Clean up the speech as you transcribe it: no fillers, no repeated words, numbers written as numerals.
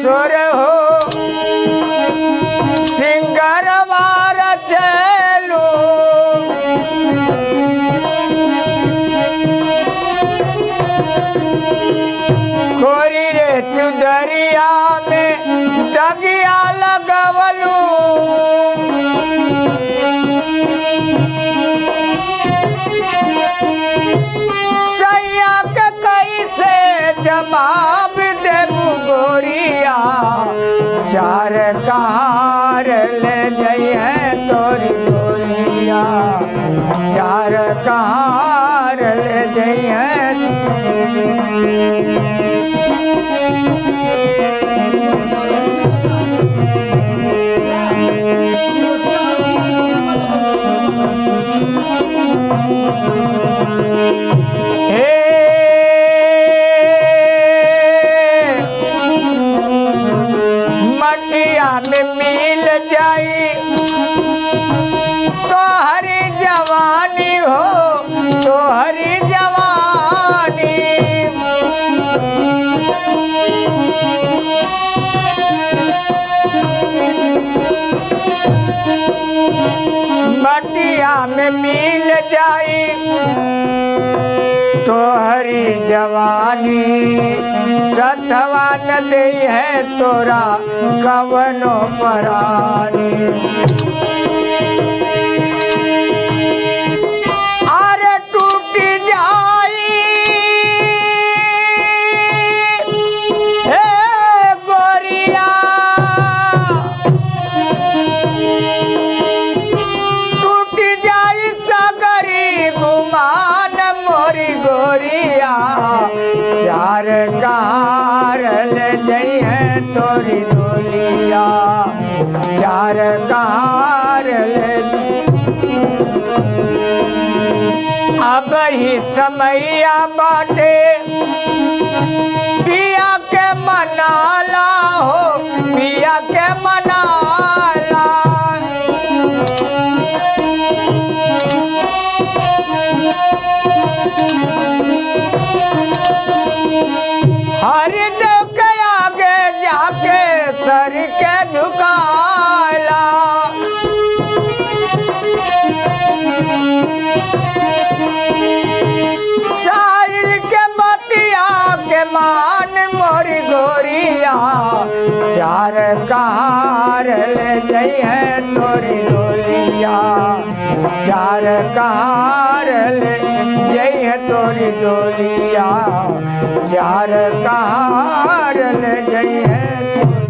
सुर हो सिंगरवार चलू। खोरी रे चुदरिया में दगिया लगवलू। सैया के कैसे जवाब देबू गोरिया, चार कहार ले जइहे तोरी गोरिया, चार कहार ले जइहे। हे मटिया में मिल जाई तोहरी जवानी हो, तोहरी जवानी। मटिया में मिल जाई तोहरी जवानी, सतवा न दे है तोरा कवनो परानी। अरे टूट जाई हे गोरिया, टूट जाई सगरी गुमान मोरी गोरिया, चार कहार ले जइहे तोरी डोलिया, चार कहार ले। अब ही समैया बाटे पिया के मनाला हो, पिया के मनाला। हरिदेव के आगे जाके सर के झुकाला। साहिल के बतिया के मान मोरी गोरिया, चार कहार ले जइहे तोरी डोलिया, चार कहार ले जइहे तोरी डोलिया, चार कहार ले जइहे।